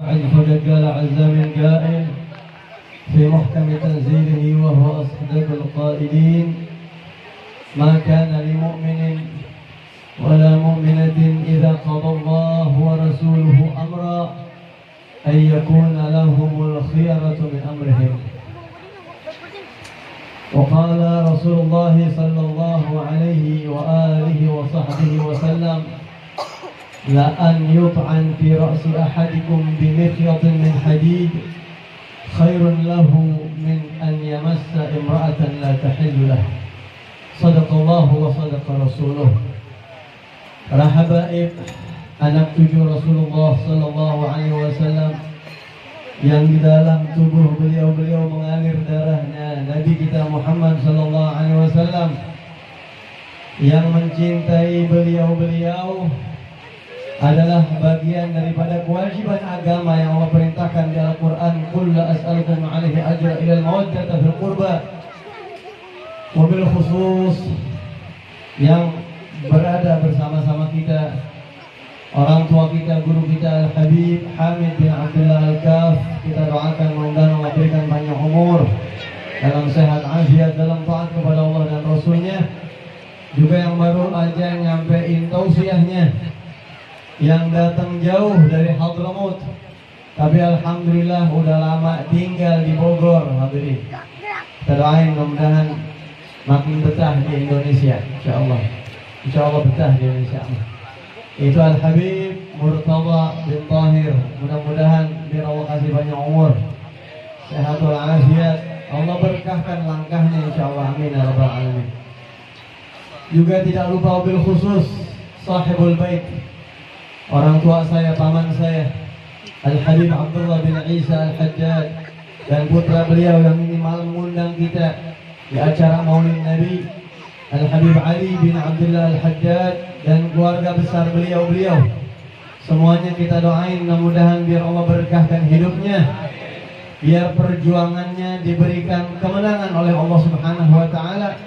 فقد قال عز من قائل في محكم تنزيله وهو أصدق القائلين: ما كان لمؤمن ولا مؤمنة إذا قضى الله ورسوله أمرا أن يكون لهم الخيرة من أمرهم. وقال رسول الله صلى الله عليه وآله وصحبه وسلم: لأن يطعن في رأس أحدكم بمخيط من حديد خير له من أن يمس امرأة لا تحل له. صدق الله وصدق رسوله. Para habaib, anak cucu Rasulullah sallallahu alaihi wasallam yang di dalam tubuh beliau mengalir darahnya Nabi kita Muhammad sallallahu alaihi wasallam, yang mencintai beliau adalah bagian daripada kewajiban agama yang Allah perintahkan di Al-Quran: Qul la as'alukum alaihi ajra ila al-mawaddata fil qurba. Wabil khusus yang berada bersama-sama kita, orang tua kita, guru kita Al-Habib Hamid bin Abdullah Al-Kaf, kita doakan mudah-mudahan Allah berikan panjang umur dalam sehat afiat dalam taat kepada Allah dan Rasulnya. Juga yang baru aja nyampein tausiahnya, yang datang jauh dari Hadramaut tapi alhamdulillah udah lama tinggal di Bogor. Hadirin, kita doain mudah-mudahan makin betah di Indonesia, insyaallah betah di Indonesia. Itu Al-Habib Murtada bin Tahir, mudah-mudahan biar Allah kasih banyak umur, sehat walafiat, Allah berkahkan langkahnya insyaallah, amin ya rabbal alamin. Juga tidak lupa bil khusus sahibul bait, orang tua saya, paman saya Al-Habib Abdullah bin Isa Al-Hajjaj, dan putra beliau yang ini malam mengundang kita di acara Maulid Nabi, Al-Habib Ali bin Abdullah Al-Hajjaj, dan keluarga besar beliau. Semuanya kita doain mudah-mudahan biar Allah berkahkan hidupnya, biar perjuangannya diberikan kemenangan oleh Allah Subhanahu wa taala.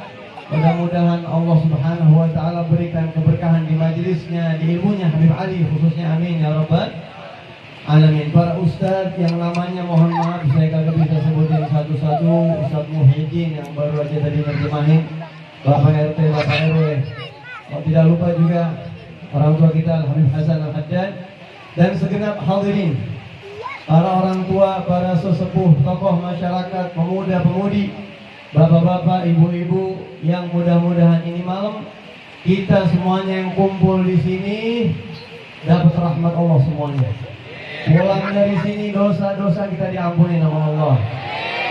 Mudah-mudahan Allah Subhanahu wa taala berikan keberkahan di majelisnya, di ilmunya Habib Ali khususnya, amin ya rabbal alamin. Para ustaz yang namanya mohon maaf saya kagak bisa sebutin satu-satu. Ustaz Muhyiddin yang baru aja tadi nerjemahin, Bapak RT, Bapak RW. Tidak lupa juga orang tua kita Al-Habib Hasan Al-Haddad, dan segenap hadirin, para orang tua, para sesepuh, tokoh masyarakat, pemuda-pemudi, bapak-bapak, ibu-ibu, yang mudah-mudahan ini malam kita semuanya yang kumpul di sini dapat rahmat Allah semuanya. Pulang dari sini dosa-dosa kita diampuni sama Allah.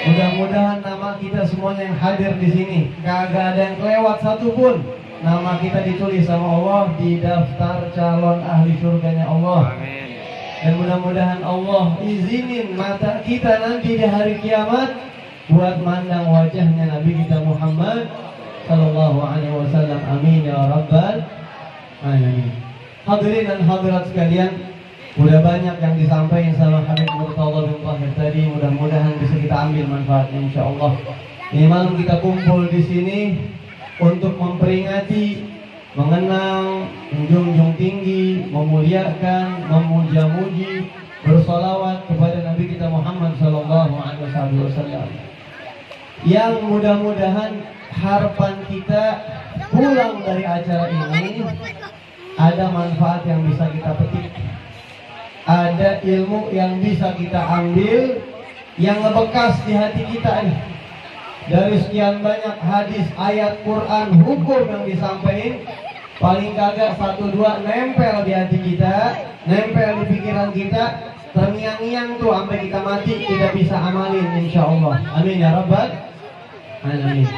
Mudah-mudahan nama kita semuanya yang hadir di sini kagak ada yang kelewat satupun. Nama kita ditulis sama Allah di daftar calon ahli surganya Allah. Amin. Dan mudah-mudahan Allah izinin mata kita nanti di hari kiamat buat mandang wajahnya Nabi kita Muhammad sallallahu alaihi wasallam, amin ya rabbal alamin. Hadirin dan hadirat sekalian, udah banyak yang disampaikan sama Habib Murtada bin Tahir tadi, mudah-mudahan bisa kita ambil manfaatnya insyaallah. Ini malam kita kumpul di sini untuk memperingati, mengenang, menjunjung tinggi, memuliakan, memuja-muji, bersolawat kepada Nabi kita Muhammad sallallahu alaihi wasallam. Yang mudah-mudahan harapan kita pulang dari acara ini ada manfaat yang bisa kita petik, ada ilmu yang bisa kita ambil yang ngebekas di hati kita ini. Dari sekian banyak hadis, ayat Quran, hukum yang disampaikan, paling kagak 1-2 nempel di hati kita, nempel di pikiran kita, terngiang-ngiang tuh sampai kita mati kita bisa amalin insyaallah, amin ya rabbal alamin.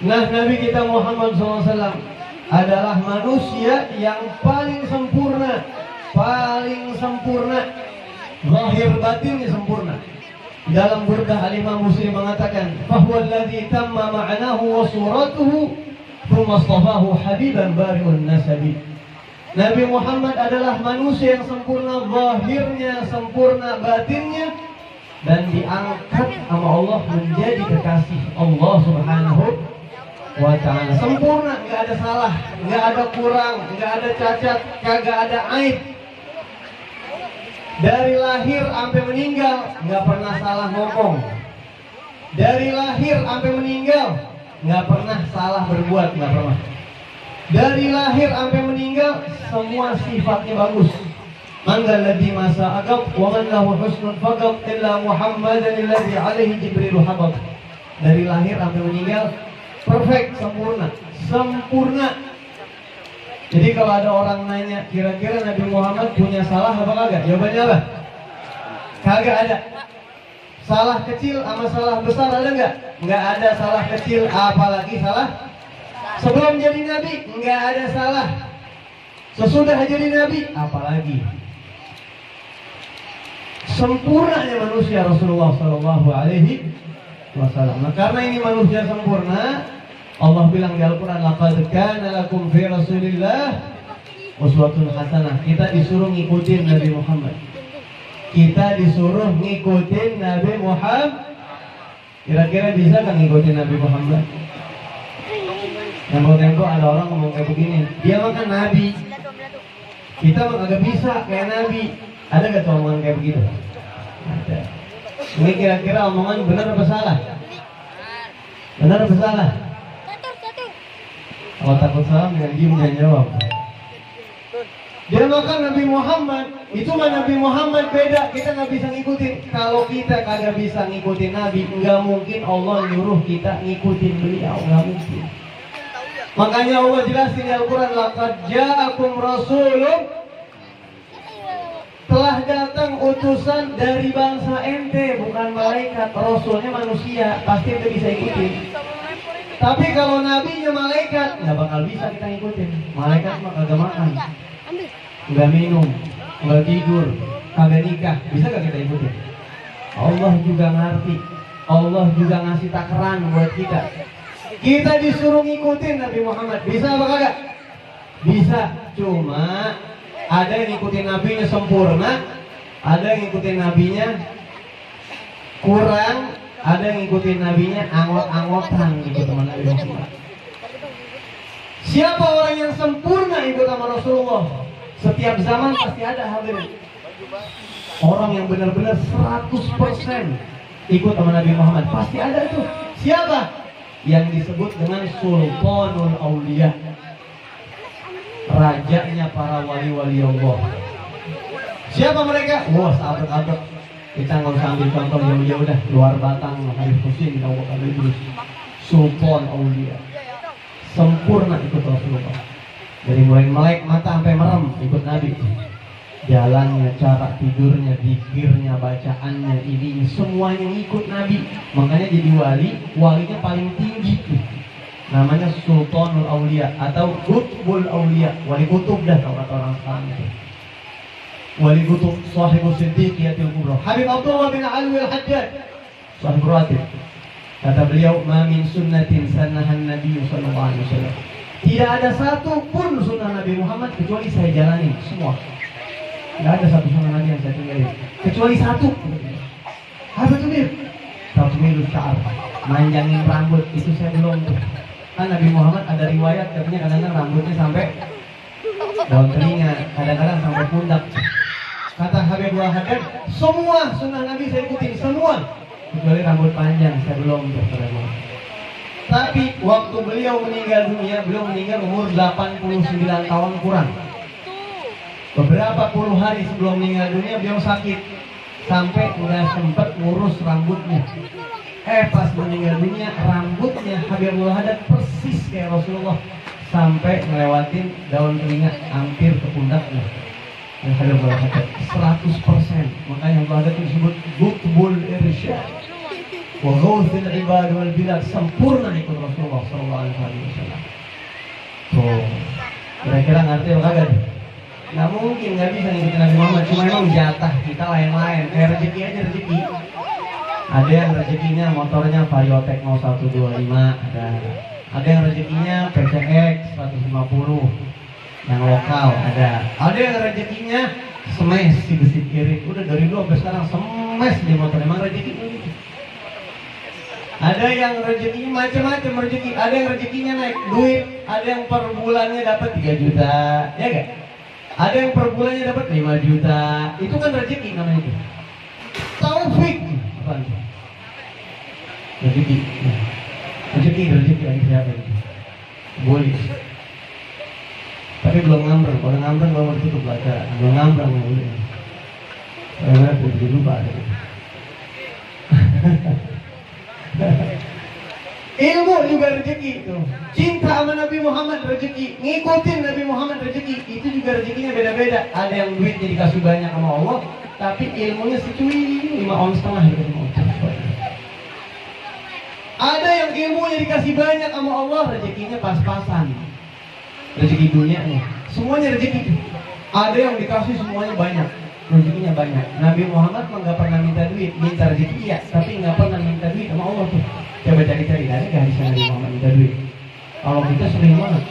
Nah, Nabi kita Muhammad SAW adalah manusia yang paling sempurna, zahir batinnya sempurna. Dalam burdah Al-Imam Muslim mengatakan, "Fahuwa alladzi tamma ma'nahu wa suratuhu, thumma istafahu habiban bari'un nasabi." Nabi Muhammad adalah manusia yang sempurna, zahirnya sempurna, batinnya, dan diangkat sama Allah menjadi kekasih Allah Subhanahu wa ta'ala. Sempurna, nggak ada salah, nggak ada kurang, nggak ada cacat, kagak ada aib. Dari lahir sampai meninggal nggak pernah salah ngomong. Dari lahir sampai meninggal nggak pernah salah berbuat, nggak pernah. Dari lahir sampai meninggal semua sifatnya bagus. Manggal ladzi masa agab wa man lahu husnul faqat illa Muhammadan alladzi alaihi Jibril habab. Dari lahir sampai meninggal perfect, sempurna, sempurna. Jadi kalau ada orang nanya kira-kira Nabi Muhammad punya salah apa kagak? Jawabannya apa? Kagak ada. Salah kecil sama salah besar ada nggak? Nggak ada salah kecil, apalagi salah. Sebelum jadi Nabi nggak ada salah. Sesudah jadi Nabi apalagi. Sempurnanya manusia Rasulullah Shallallahu Alaihi Wasallam. Nah, karena ini manusia sempurna, Allah bilang di Al-Quran, laqad kana lakum fi Rasulillah uswatun hasanah. Kita disuruh ngikutin Nabi Muhammad. Kita disuruh ngikutin Nabi Muhammad. Kira-kira bisa kan ngikutin Nabi Muhammad? Tempo-tempo ada orang ngomong kayak begini, dia makan Nabi, kita mah agak bisa kayak Nabi. Ada gak tuh omongan kayak begitu? Ada. Ini kira-kira omongan benar apa salah? Benar apa salah? Kalau takut salah, jangan diem, jangan jawab. Dia makan Nabi Muhammad, itu mah Nabi Muhammad beda, kita nggak bisa ngikutin. Kalau kita kagak bisa ngikutin Nabi, nggak mungkin Allah nyuruh kita ngikutin beliau, nggak mungkin. Makanya Allah jelasin di Al-Quran, laqad ja'akum rasulun, telah datang utusan dari bangsa ente, bukan malaikat. Rasulnya manusia, pasti ente bisa ikutin. Tapi kalau nabinya malaikat, nggak bakal bisa kita ngikutin. Malaikat mah kagak makan, nggak minum, nggak tidur, kagak nikah, bisa gak kita ikutin? Allah juga ngerti, Allah juga ngasih takaran buat kita. Kita disuruh ngikutin Nabi Muhammad, bisa apa kagak? Bisa, cuma ada yang ngikutin nabinya sempurna, ada yang ngikutin nabinya kurang, ada yang ngikutin nabinya angot-angotan ikut sama Nabi Muhammad. Siapa orang yang sempurna ikut sama Rasulullah? Setiap zaman pasti ada hadirin. Orang yang benar-benar 100% ikut sama Nabi Muhammad pasti ada tuh. Siapa? Yang disebut dengan Sultanul Aulia, rajanya para wali-wali Allah. Siapa mereka? Wah, sahabat-sahabat. Kita nggak usah ambil contoh jauh-jauh dah. Luar Batang, Habib Husin, Abu Bakar Idris. Sultan Aulia, sempurna ikut Rasulullah. Dari mulai melek mata sampai merem ikut Nabi. Jalannya, cara tidurnya, zikirnya, bacaannya, ini semuanya ikut Nabi. Makanya jadi wali, walinya paling tinggi tuh. Namanya Sultanul Aulia atau Qutbul Aulia, wali kutub dah kalau kata orang sekarang itu. Wali kutub, Sahibus Siddiqiyatil Kubra. Habib Abdullah bin Alwi al-Hajjaj, Sahib Ratib. Kata beliau, "Ma min sunnatin sannahan Nabi sallallahu alaihi wasallam." Tidak ada satu pun sunnah Nabi Muhammad kecuali saya jalani semua. Tidak ada satu sunnah Nabi yang saya tinggalin kecuali satu. Apa itu dia? Tatwilus sya'ar, manjangin rambut, itu saya belum tuh. Kan Nabi Muhammad ada riwayat katanya kadang-kadang rambutnya sampai daun telinga, kadang-kadang sampai pundak. Kata Habibullah Haddad, semua sunnah Nabi saya ikutin semua kecuali rambut panjang, saya belum tuh. Tapi waktu beliau meninggal dunia, beliau meninggal umur 89 tahun kurang. Beberapa puluh hari sebelum meninggal dunia beliau sakit sampai nggak sempat ngurus rambutnya. Pas meninggal dunia rambutnya Habibullah Haddad persis kayak Rasulullah, sampai ngelewatin daun telinga hampir ke pundaknya. Yang Habibullah Haddad 100%. Makanya Habibullah Haddad disebut Qutbul Irsyad wa Ghawthul Ibad wal Bilad, sempurna ikut Rasulullah sallallahu alaihi wasallam. Tuh, kira-kira ngerti apa kagak? Nggak mungkin, nggak bisa ngikutin Nabi Muhammad. Cuma emang jatah kita lain-lain. Kayak rezeki aja, rezeki. Ada yang rezekinya motornya Vario Tecno 125, ada yang rezekinya PCX 150 yang lokal, ada yang rezekinya smash si besi irit. Udah dari dulu sampai sekarang smash di motor, emang rezeki gitu. Ada yang rezekinya macam-macam rezeki, ada yang rezekinya naik duit, ada yang per bulannya dapat 3 juta, ya gak? Ada yang per bulannya dapat 5 juta. Itu kan rezeki namanya itu. Taufik. Apa itu? Rezeki. Rezeki lagi siapa itu? Boleh. Tapi belum ngambreng. Kalau ngambreng belum tutup baca. Belum ngambreng boleh. Karena aku lupa. Ilmu juga rezeki itu. Cinta sama Nabi Muhammad rezeki. Ngikutin Nabi Muhammad rezeki. Itu juga rezekinya beda-beda. Ada yang duitnya dikasih banyak sama Allah, tapi ilmunya secuil 5,5 ons gitu. Ada yang ilmunya dikasih banyak sama Allah, rezekinya pas-pasan. Rezeki dunianya, semuanya rezeki. Ada yang dikasih semuanya banyak, rezekinya banyak. Nabi Muhammad nggak pernah minta duit, minta rezeki iya, tapi nggak pernah minta duit sama Allah tuh. Coba cari-cari, ada nggak hadis Nabi Muhammad minta duit? Kalau kita sering banget,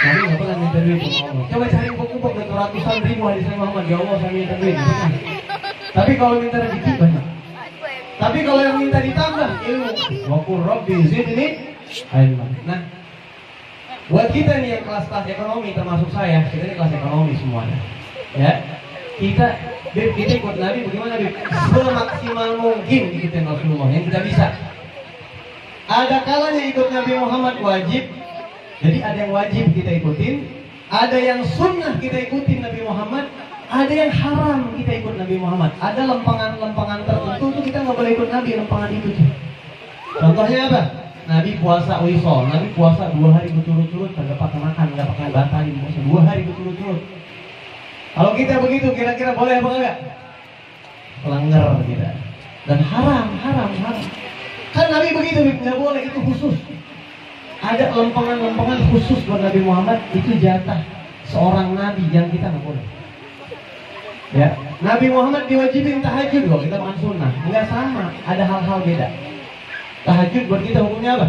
Nabi nggak pernah minta duit sama Allah. Coba cari buku-buku ratusan ribu hadis Nabi Muhammad, ya Allah saya minta duit. Tapi kalau minta rezeki banyak. Tapi kalau yang minta ditambah ilmu, wa qur rabbi zidni ilman. Nah, buat kita nih yang kelas-kelas ekonomi, termasuk saya, kita ini kelas ekonomi semuanya. Ya, kita ikut Nabi bagaimana Bib? Semaksimal mungkin ikutin Rasulullah yang kita bisa. Ada kalanya ikut Nabi Muhammad wajib. Jadi ada yang wajib kita ikutin, ada yang sunnah kita ikutin Nabi Muhammad, ada yang haram kita ikut Nabi Muhammad. Ada lempangan-lempangan tertentu tuh kita nggak boleh ikut Nabi, lempangan itu. Contohnya apa? Nabi puasa wisol, Nabi puasa 2 hari berturut-turut, nggak pakai makan, nggak pakai batalin, puasa 2 hari berturut-turut. Kalau kita begitu, kira-kira boleh apa enggak? Pelanggar kita. Dan haram. Kan Nabi begitu, nggak boleh, itu khusus. Ada lempangan-lempangan khusus buat Nabi Muhammad, itu jatah seorang Nabi yang kita nggak boleh. Ya, Nabi Muhammad diwajibin tahajud loh, kita makan sunnah. Enggak sama, ada hal-hal beda. Tahajud buat kita hukumnya apa?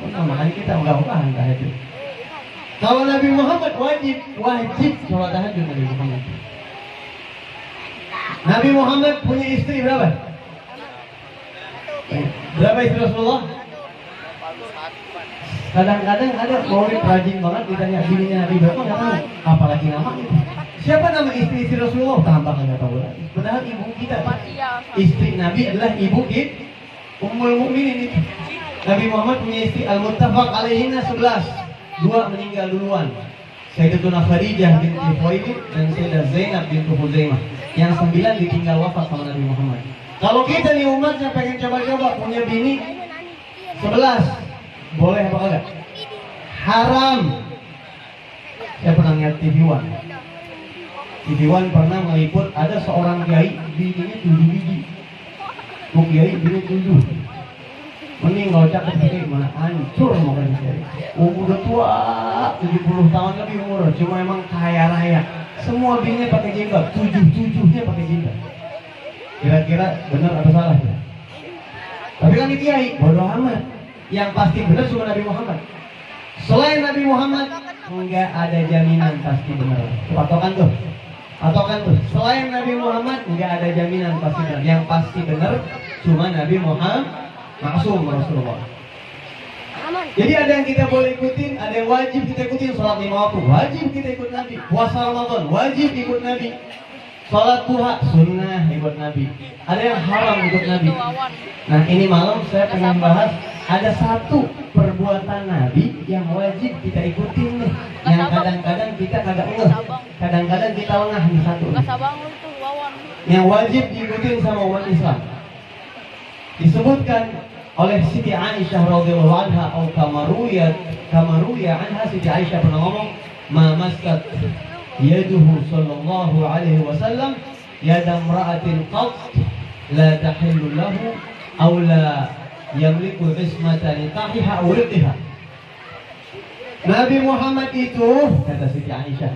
Sunnah, makanya kita enggak tahajud. Kalau Nabi Muhammad wajib sholat tahajud Nabi Muhammad. Nabi Muhammad punya istri berapa? Berapa istri Rasulullah? Kadang-kadang ada murid rajin banget ditanya bininya Nabi berapa nggak tahu, apalagi nama itu. Siapa nama istri Rasulullah? Tambah nggak tahu lagi. Padahal ibu kita, istri Nabi adalah ibu kita, Ummul Mukminin itu. Nabi Muhammad punya istri al-muttafaq alaihinna 11. 2 meninggal duluan. Sayyidatuna Khadijah binti Khuwailid dan Sayyidah Zainab binti Huzaimah. Yang 9 ditinggal wafat sama Nabi Muhammad. Kalau kita nih umatnya pengen coba-coba punya bini 11, boleh apa enggak? Haram. Saya pernah lihat TV One. TV One pernah meliput ada seorang kiai bininya 7 biji. Tuh kiai bini 7. Mending kalau cakep kayak gimana, hancur mau kan kiai. Udah tua, 70 tahun lebih umur, cuma emang kaya raya. Semua bininya pakai jilbab, 7-7-nya pakai jilbab. Kira-kira benar atau salah ya? Tapi kan ini kiai, bodoh amat. Yang pasti benar cuma Nabi Muhammad. Selain Nabi Muhammad, enggak ada jaminan pasti benar. Patokan tuh. Selain Nabi Muhammad, enggak ada jaminan pasti benar. Yang pasti benar cuma Nabi Muhammad, maksum Rasulullah. Jadi ada yang kita boleh ikutin, ada yang wajib kita ikutin. Sholat 5 waktu, wajib kita ikut Nabi. Puasa Ramadan, wajib ikut Nabi. Sholat duha, sunnah ikut Nabi. Ada yang haram ikut Nabi. Nah ini malam saya pengen bahas ada satu perbuatan Nabi yang wajib kita ikutin nih. Yang kadang-kadang kita kagak ngeh, kadang-kadang kita lengah di satu. Yang wajib diikutin sama umat Islam. Disebutkan oleh Siti Aisyah radhiyallahu anha atau kamaruya anha, Siti Aisyah pernah ngomong, ma maskat yaduhu sallallahu alaihi wasallam yada imra'atin qat la tahillu lahu aw la yamliku ismata nikahiha aw riddiha. Nabi Muhammad itu, kata Siti Aisyah,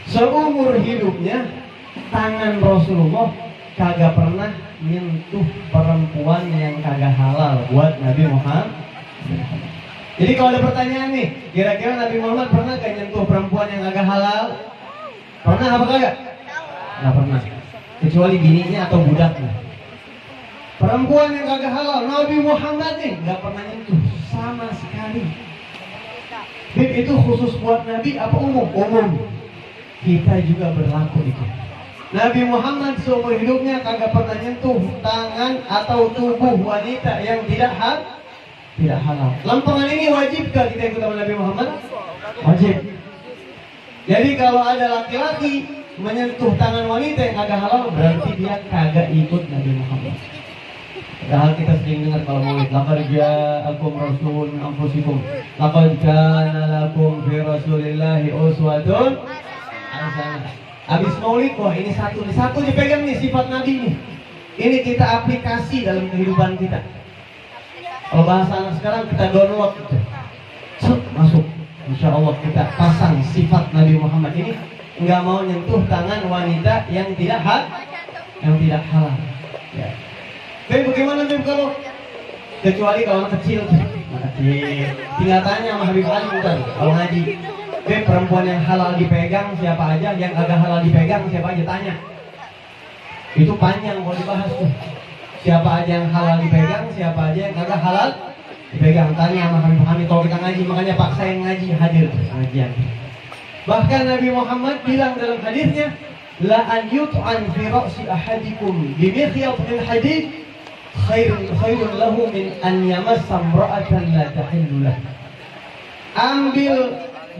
seumur hidupnya tangan Rasulullah kagak pernah nyentuh perempuan yang kagak halal buat Nabi Muhammad. Jadi kalau ada pertanyaan nih, kira-kira Nabi Muhammad pernah gak nyentuh perempuan yang kagak halal? Pernah apa kagak? Gak pernah. Kecuali bininya atau budaknya. Perempuan yang kagak halal, Nabi Muhammad nih gak pernah nyentuh sama sekali. Bib itu khusus buat Nabi apa umum? Umum. Kita juga berlaku itu. Nabi Muhammad seumur hidupnya kagak pernah nyentuh tangan atau tubuh wanita yang tidak halal. Lempengan ini wajibkah kita ikut sama Nabi Muhammad? Wajib. Jadi kalau ada laki-laki menyentuh tangan wanita yang kagak halal, berarti dia kagak ikut Nabi Muhammad. Padahal kita sering dengar kalau maulid, laqad ja'akum rasulun min anfusikum, laqad kana lakum fi rasulillahi uswatun hasanah. Habis maulid, wah ini satu dipegang nih sifat Nabi nih. Ini kita aplikasi dalam kehidupan kita. Kalau bahasa anak sekarang kita download gitu. Masuk. Insya Allah kita pasang sifat Nabi Muhammad ini, nggak mau nyentuh tangan wanita yang tidak halal. Ya. Tapi bagaimana Beb kalau kecuali kalau anak kecil, tinggal tanya sama Habib Ali bukan kalau ngaji. Beb, perempuan yang halal dipegang siapa aja, yang agak halal dipegang siapa aja, tanya. Itu panjang mau dibahas tuh. Siapa aja yang halal dipegang, siapa aja yang agak halal dipegang, tanya sama Habib Hamid kalau kita ngaji. Makanya paksa yang ngaji hadir pengajian. Bahkan Nabi Muhammad bilang dalam hadisnya, la an yut'an fi ra'si ahadikum bi mikhyat min hadid khairun lahu min an yamassa imra'atan la tahillu lahu. Ambil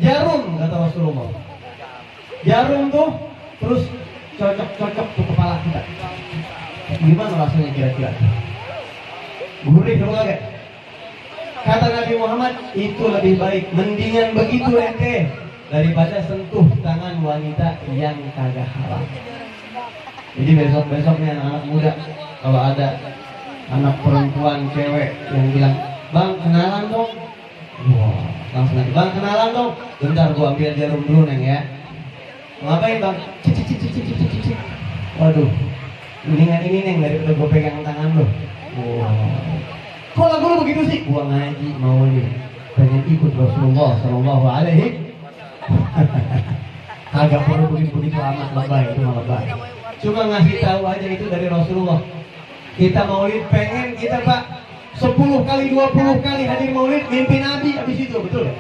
jarum, kata Rasulullah. Jarum tuh terus cocok tuh kepala kita. Gimana rasanya kira-kira? Gurih dong kagak? Kata Nabi Muhammad, itu lebih baik, mendingan begitu ente daripada sentuh tangan wanita yang kagak halal. Jadi besok-besok nih anak-anak muda, kalau ada anak perempuan cewek yang bilang, "Bang, kenalan dong." Wah, langsung aja, "Bang, kenalan dong." Bentar gua ambil jarum dulu neng ya. Ngapain bang? Cicik. Waduh, mendingan ini neng daripada gua pegang tangan lo. Wow. Kok lagu lu begitu sih? Gua ngaji mau nih, pengen ikut Rasulullah Sallallahu Alaihi. Agak perlu begitu amat, lebay itu malah lebay. Cuma ngasih tahu aja itu dari Rasulullah. Kita maulid pengen kita Pak 10 kali 20 kali hadir maulid mimpi Nabi habis itu, betul?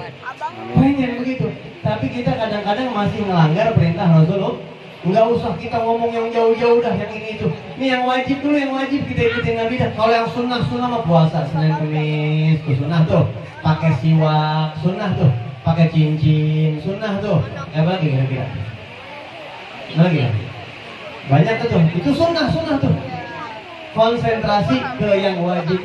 Pengen begitu. Tapi kita kadang-kadang masih melanggar perintah Rasulullah. Enggak usah kita ngomong yang jauh-jauh dah yang ini itu. Ini yang wajib dulu, yang wajib kita ikutin Nabi dah. Kalau yang sunnah mah puasa Senin Kamis tuh sunnah tuh. Pakai siwak sunnah tuh. Pakai cincin sunnah tuh. Apa lagi kira-kira? Lagi ya? Banyak tuh. Itu sunnah tuh. Konsentrasi ke yang wajib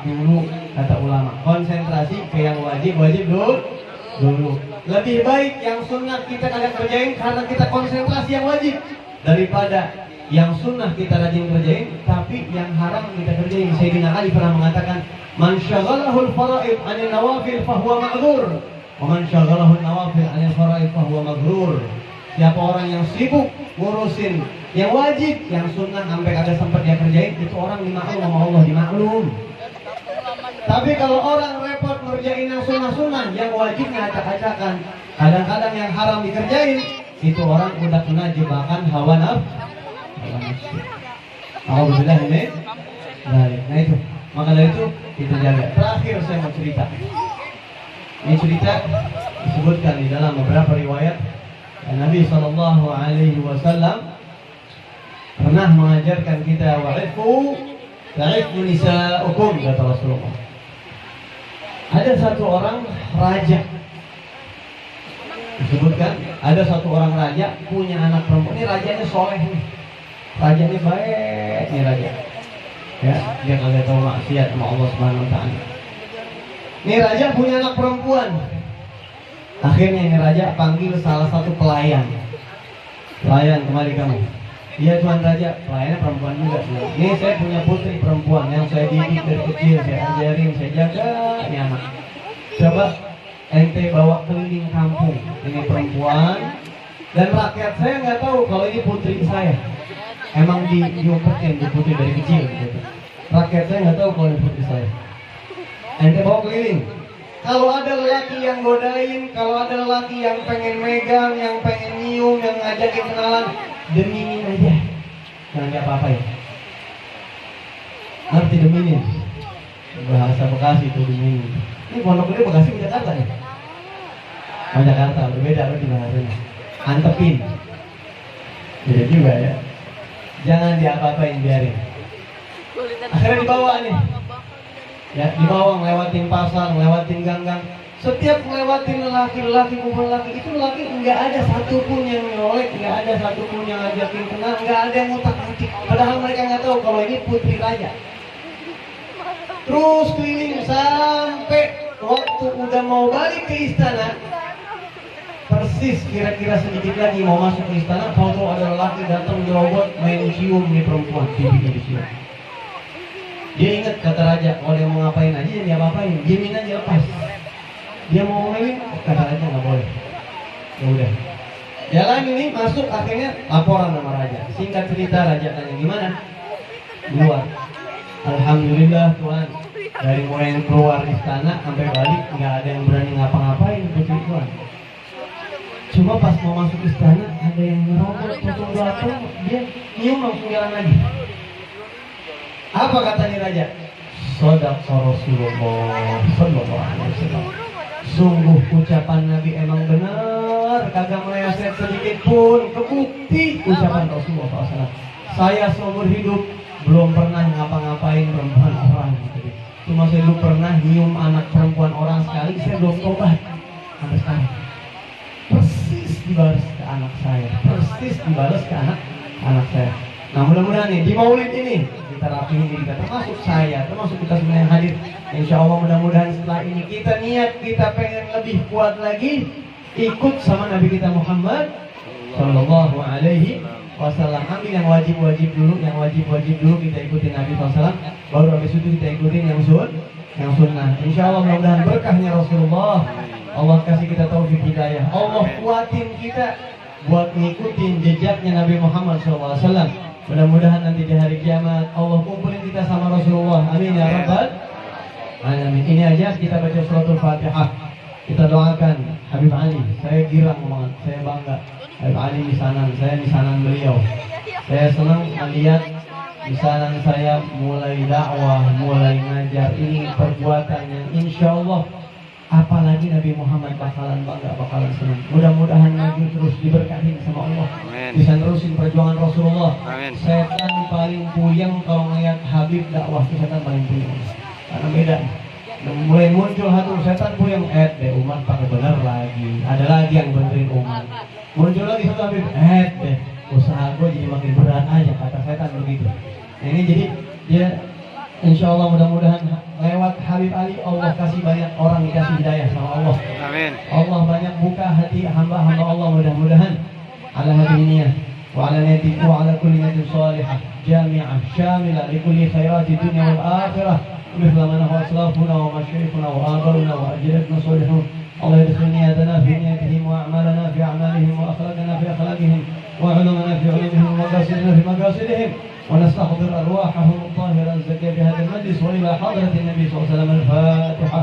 dulu kata ulama. Konsentrasi ke yang wajib dulu. Lebih baik yang sunnah kita kagak kerjain karena kita konsentrasi yang wajib, daripada yang sunnah kita rajin kerjain tapi yang haram kita kerjain. Sayyidina Ali pernah mengatakan, "Man syaghalahul faraid 'anil nawafil fahuwa ma'dzur, wa man syaghalahun nawafil 'anil faraid fahuwa maghrur." Siapa orang yang sibuk ngurusin yang wajib, yang sunnah sampai kagak sempat dia kerjain, itu orang dimaklum sama Allah, dimaklum. Tapi kalau orang repot ngerjain yang sunnah-sunnah, yang wajibnya acak-acakan, kadang-kadang yang haram dikerjain, itu orang udah kena jebakan hawa nafsu. Alhamdulillah ini. Nah itu, maka dari itu kita jaga. Terakhir saya mau cerita. Ini cerita disebutkan di dalam beberapa riwayat. Nabi Sallallahu Alaihi Wasallam pernah mengajarkan kita wa'ifu nisa'ukum, kata Rasulullah. Ada satu orang raja, disebutkan ada satu orang raja punya anak perempuan. Ini rajanya soleh nih, rajanya baik nih raja. Ya, dia kagak tahu maksiat sama Allah Subhanahu Wa Taala. Ini raja punya anak perempuan. Akhirnya ini raja panggil salah satu pelayan. Pelayan, kemari kamu. Iya Tuan Raja, pelayannya perempuan juga. Ini saya punya putri perempuan yang saya didik dari kecil, saya ajarin, saya jaga ini anak. Coba ente bawa keliling kampung ini perempuan, dan rakyat saya nggak tahu kalau ini putri saya. Emang diumpetin di putri dari kecil gitu. Rakyat saya nggak tahu kalau ini putri saya. Ente bawa keliling. Kalau ada lelaki yang godain, kalau ada lelaki yang pengen megang, yang pengen nyium, yang ngajakin kenalan, deminin aja, jangan diapa-apain. Ngerti deminin? Bahasa Bekasi itu deminin. Ini Pondok Gede Bekasi ke Jakarta nih. Oh Jakarta, berbeda berarti bahasanya. Antepin. Beda juga ya. Jangan diapa-apain, biarin. Akhirnya dibawa nih. Ya, dibawa ngelewatin pasar, ngelewatin gang-gang. Setiap ngelewatin lelaki kumpul lelaki, itu lelaki nggak ada satupun yang nyolek, nggak ada satupun yang ngajakin kenal, nggak ada yang ngutak-ngatik. Padahal mereka nggak tahu kalau ini putri raja. Terus keliling sampai waktu udah mau balik ke istana, persis kira-kira sedikit lagi mau masuk ke istana, tahu-tahu ada lelaki datang nyerobot main cium nih perempuan, pipinya dicium. Dia ingat kata raja, kalau dia mau ngapain aja dia apa-apain, jamin aja lepas. Dia mau ngomongin, kata raja nggak boleh. Ya udah. Jalan ini masuk, akhirnya laporan sama raja. Singkat cerita raja tanya gimana? Keluar. Alhamdulillah Tuhan. Dari mulai keluar istana sampai balik nggak ada yang berani ngapa-ngapain putri Tuhan. Cuma pas mau masuk istana ada yang ngerobot potong belakang, dia nyium langsung jalan lagi. Apa katanya raja? Shadaqa Rasulullah sallallahu alaihi wasallam. Sungguh ucapan Nabi emang benar, kagak meleset sedikit pun, kebukti ucapan Rasulullah SAW. Saya seumur hidup belum pernah ngapa-ngapain perempuan orang. Cuma saya dulu pernah nyium anak perempuan orang sekali, saya belum tobat sampai sekarang. Persis dibalas ke anak saya, persis dibalas ke anak saya. Nah mudah-mudahan nih di Maulid ini kita rapihin diri kita, termasuk saya, termasuk kita semua yang hadir. Insya Allah mudah-mudahan setelah ini kita niat, kita pengen lebih kuat lagi ikut sama Nabi kita Muhammad Sallallahu Alaihi Wasallam. Ambil yang wajib-wajib dulu, yang wajib-wajib dulu kita ikutin Nabi SAW. Baru habis itu kita ikutin yang sunnah. Insya Allah mudah-mudahan berkahnya Rasulullah. Allah kasih kita taufik hidayah. Allah kuatin kita buat ngikutin jejaknya Nabi Muhammad SAW. Mudah-mudahan nanti di hari kiamat Allah kumpulin kita sama Rasulullah. Amin ya rabbal alamin. Ini aja kita baca suratul Fatihah. Kita doakan Habib Ali. Saya girang banget, saya bangga. Habib Ali misanan, saya misanan beliau. Saya senang melihat misanan saya mulai dakwah, mulai ngajar. Ini perbuatannya insya Allah. Apalagi Nabi Muhammad bakalan bangga, bakalan senang. Mudah-mudahan Nabi terus diberkahi sama Allah. Amin. Bisa terusin perjuangan Rasulullah. Amin. Setan paling puyeng kalau ngeliat Habib dakwah, setan paling puyeng. Karena beda. Mulai muncul satu setan puyeng, deh umat pakai bener lagi. Ada lagi yang benerin umat. Muncul lagi satu Habib, deh usaha gue jadi makin berat aja, kata setan begitu. Nah, ini jadi dia insya Allah mudah-mudahan lewat Habib Ali Allah kasih banyak orang dikasih hidayah sama Allah. Amin. Allah banyak buka hati hamba-hamba Allah mudah-mudahan. Ala hadhihi niyyah wa ala niyyatikum wa ala kulli niyatin salihah jami'ah syamilah li kulli khairati dunya wal akhirah. Mithla ma nahu aslafuna wa masyayikhuna wa abaruna wa ajdaduna salihun. Allah yadkhil niyatana fi niyatihim wa a'malana fi a'malihim wa akhlaqana fi akhlaqihim wa 'ulumana fi 'ulumihim wa maqasidana fi maqasidihim. ونستحضر أرواحهم الطاهرة الزكاة بهذا المجلس وإلى حضرة النبي صلى الله عليه وسلم. الفاتحة.